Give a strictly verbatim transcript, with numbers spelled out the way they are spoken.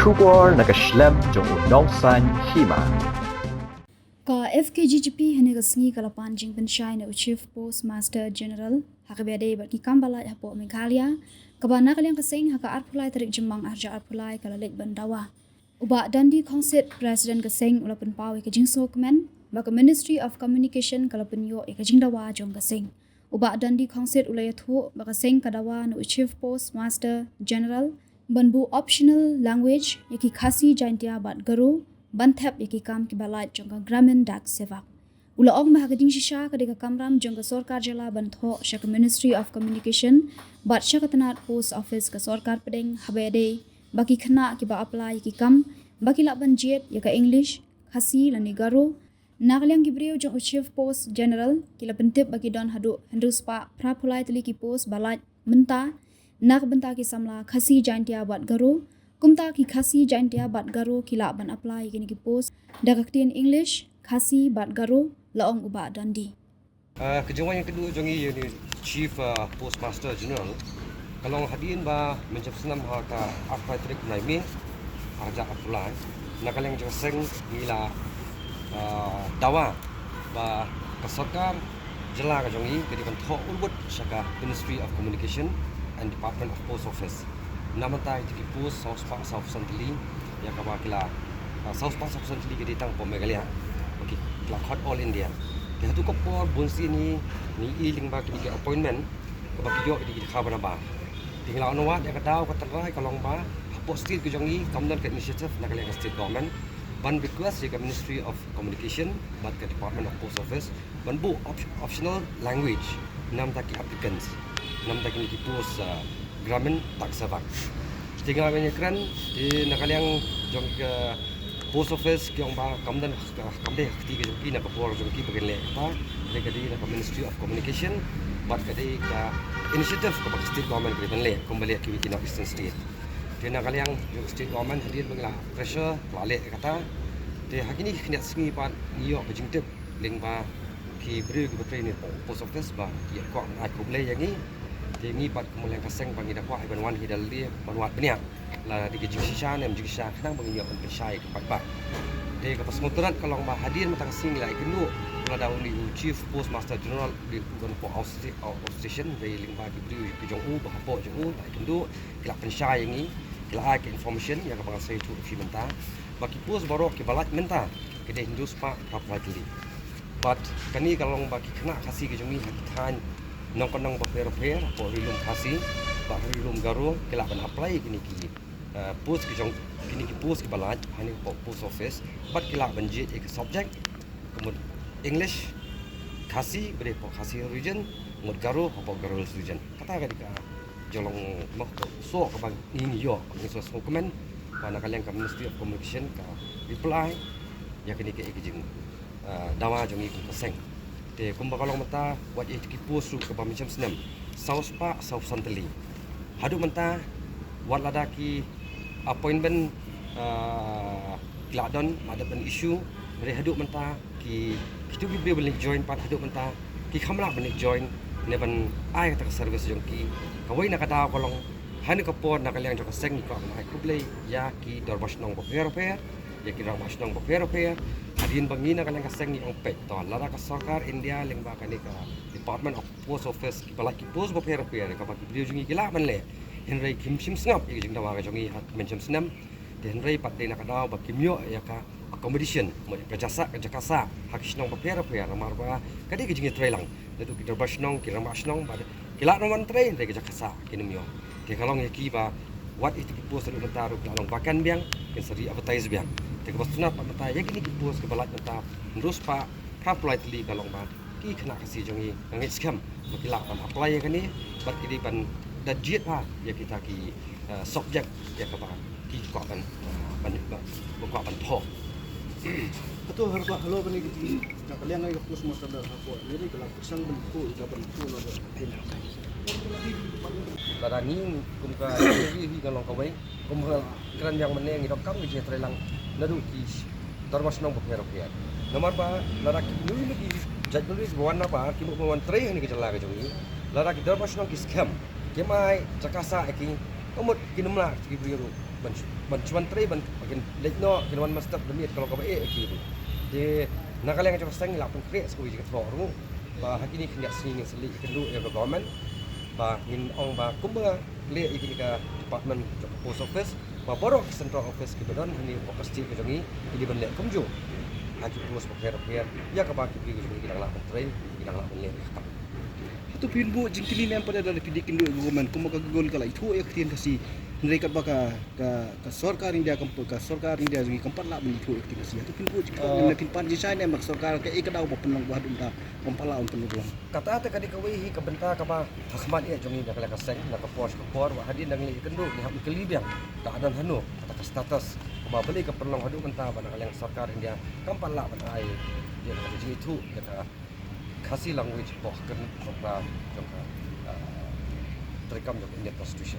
Khubor na ka shlem jong u nongsaiñ hima. Ka F K G G P hynne ka sngi ka la pan jingpynshai na u Chief Postmaster General ha kaba ïadei bad ki kam ba lait hapoh Meghalaya, kaba na ka liang ka seng ha ka arphew lai tarik Jymmang arhajar arphew lai ka la leit ban dawa. U Bah Dundee Khongsit, President ka seng, u la pynpaw ïa ka jingsngewkmen ba ka Ministry of Communication ka la pynïoh ïa ka jingdawa jong ka seng. U Bah Dundee Khongsit u la ïathuh ba ka seng ka dawa na u Chief Postmaster General ban buh optional language ïa ki Khasi, Jaintia bad Garo ban thep ïa ki kam kiba lait jong ka Gramin Dak Sevak. U la ong ba ha ka jingshisha ka dei ka kamram jong ka sorkar jylla ban thoh sha ka Ministry of Communication bad sha ka tnat Post Office ka sorkar pdeng haba ïadei ba ki khynnah kiba apply ïa ki kam ba ki lah ban jied ïa ka English, Khasi lane Garo. Na ka liang ki briew jong u Chief Post General ki la pyntip ba ki don haduh hynriew spah phra phew lai tylli ki post ba lait mynta na ka bynta ki samla Khasi, Jaintia bad Garo. Kumta ki Khasi, Jaintia bad Garo ki lah ban apply ïa kine ki post da ka ktien English, Khasi bad Garo, la ong u Bah Dundee. Ah, ka jingwan ïakynduh jong ngi ïa une u Chief, ah, Postmaster General ka long hadien ba mynshem snem ha ka arphew tarik u bnai May arhajar arphew lai, na ka liang jong ka seng ngi la, ah, dawa ba ka sorkar jylla ka jong ngi ka dei ban thoh urwut sha ka Ministry of Communication and Department of Post Office. Na mynta ïa ki post saw spah saw phew san tylli, ïa kaba ki la, ah, saw spah saw phew san tylli ki dei tang hapoh Meghalaya, ba ki la khot All India. Te haduh ka por bun sien ngi, ngi i lyngba kine ki appointment kaba ki ïoh ki dei ki dkhar bad nabar. Te ngi la ong wat ïa ka daw ka tynrai ka long ba hapoh state ka jong ngi kam don ka initiative na ka liang ka state government ban request ïa ka Ministry of Communication bad ka Department of Post Office ban buh op-, optional language na bynta ki applicants, na bynta kine ki post, ah, Gramin Dak Sevak. Te nga ban ïakren, te na ka liang jong ka Post Office ki ong ba kam don, kam dei ha ka kti ka jong ki, na ka bor jong ki ba kin leh kata, te ka dei na ka Ministry of Communication bad ka dei ka initiative kaba ka state government ka dei ban leh kumba leh kiwei ki North Eastern state. Te na ka liang jong ka state government hadien ba ngi la pressure la leh kata. Te ha kine ki khyndiat sngi pat ngi ïoh ka jingtip lyngba ki briew kiba trei na post office ba ki ïa kwah ban ai khublei ïa ngi. Te ngi pat kum na ka liang ka seng ba ngi da kwah hi ban wan hi da lade ban wad bniah lada dei ka jingshisha ne em jingshisha, khnang ba ngin ïoh ban pynshai ïa ka paidbah. Te kaba sngewtynnat ka long ba hadien mynta ka sngi ngi la ïakynduh lada une u Chief Postmaster General u dei u ban poi outstation, dei lyngba ki briew ki jong u ba hapoh jong u la ïakynduh, ki la pynshai ïa ngi, ki la ai ka information ïa kaba nga sa ïathuh ïa phi mynta ba ki post baroh kiba lait mynta ki dei hynriew spah phra phew lai tylli. Bad kane ka long ba ki khynnah Khasi ki jong ngi ha ki thaiñ nongkyndong bapher bapher hapoh Ri Lum Khasi bad Ri Lum Garo ki lah ban apply ïa kine ki, eh, post ki jong, kine ki post kiba lait hangne hapoh post office bad ki lah ban jied ïa ki subject ka mut English, Khasi ba dei hapoh Khasi Region, ka mut Garo hapoh Garo Hills Region. Kata ka dei ka jinglong mawsoh kaba ngi ïoh, ngi sngewkmen ba na ka liang ka Ministry of Communication ka reply ïa kane ka, ïa ka jing, eh, dawa jong ngi kum ka seng. Te kumba ka long mynta, wat ïa ki post ruh kaba mynshem snem saw spah saw phew san tylli. Haduh mynta wat lada ki appointment, eh, ki la don, la dep ban issue, hynrei haduh mynta ki, kito ki briew ban leit join pat haduh mynta ki kham lah ban leit join ne ban ai kata ka service jong ki. Kawei na ka daw ka long, ha kane ka por na ka liang jong ka seng ngi kwah ban ai khublei ïa ki dorbar shnong bapher bapher, ïa ki rangbah shnong bapher bapher. Hadien ba ngi na ka liang ka seng ngi ong peit to lada ka sorkar India lyngba kane ka Department of Post Office kiba lait ki post bapher bapher kaba ki briew jong ngi ki lah ban leh, hynrei kim shym sngap ïa ka jingdawa ka jong ngi ha mynshem snem. Te hynrei pat dei na ka daw ba kim ïoh ïa ka accommodation, mut ka jaka sah, ka jaka sah ha ki shnong bapher bapher, namar ba ka dei ka jingïatreilang. Naduh ki dorbar shnong, ki rangbah shnong ba ki lah ban wan trei hynrei ka jaka sah kim ïoh. Te ka long ïa ki ba wat ïa ki post ruh mynta ruh ki la long vacant biang, kin sa re-advertise biang. Te kaba sngewtynnat pat mynta ïa kine ki post kiba lait mynta hynriew spah phra phew lai tylli ka long ba ki khynnah Khasi jong ngi nga ngeit skhem ba ki lah ban apply ïa kane bad ki dei ban da jied bha ïa kita ki, eh, subject ïa kaba ki kwah ban, eh, ban, ban, ban kwah ban thoh. Hato ha kaba halor kane ka jing, na ka liang ka post master da hapoh ne ka la pyrshang ban thoh, ka ban thoh na ka. Lada ngi kum ka hi ka long kawei. Kumba kren biang mynne ngi donkam ka jingïatreilang naduh ki dorbar shnong bapher bapher. Namar ba lada ki, ngi ki jaitbynriew kiba wan nabar ki mut ban wan trei ha kane ka jylla ka jong ngi, lada ki dorbar shnong ki skhem, kim ai jaka sah ïa ki, ka mut kin ym lah ki briew ruh ban shu wan trei ban kin leit noh, kin wan muster da miet ka long kaba eh ïa ki. Te na ka liang jong ka seng ngi la pynkhreh sa kawei ka jingthoh ruh ba ha kine khyndiat sngi ngin sa leit ïakynduh ïa ka government ba ngin ong ba kumba leh ïa kine ka department jong ka post office ba baroh ki central office kiba don hangne ha ka state ka jong ngi ki dei ban leh kumjuh ha ki post bapher bapher ïa kaba ki briew jong ngi ki dang lah ban trei, ki dang lah ban leh ïa ka kam. Hato phin buh jingkylli ne em pat lada phi leit kynduh ïa ka government kumba ka government ka la ithuh ïa ka ktien Khasi, hynrei katba ka ka ka sorkar India kam, ka sorkar India jong ngi kam pat lah ban ithuh ïa ka ktien Khasi? Hato phin buh jingkylli ne em, phin pan jingshai ne em ba ka sorkar ka ïa ka daw ba pynlong ba haduh mynta kam pat lah ban pynlong? Kata te ka dei kawei hi ka bynta kaba ha khmat ïa jong ngi na ka liang ka seng, na ka por sha ka por, wat hadien dang leit ïakynduh ngi hap ban kylli biang ka don hano kata ka status kaba balei ka pynlong haduh mynta ba na ka liang sorkar India kam pat lah ban ai ïa ka jingithuh ïa ka Khasi language hapoh ka jong ka, jong ka, ah, treikam jong ka Indian Constitution.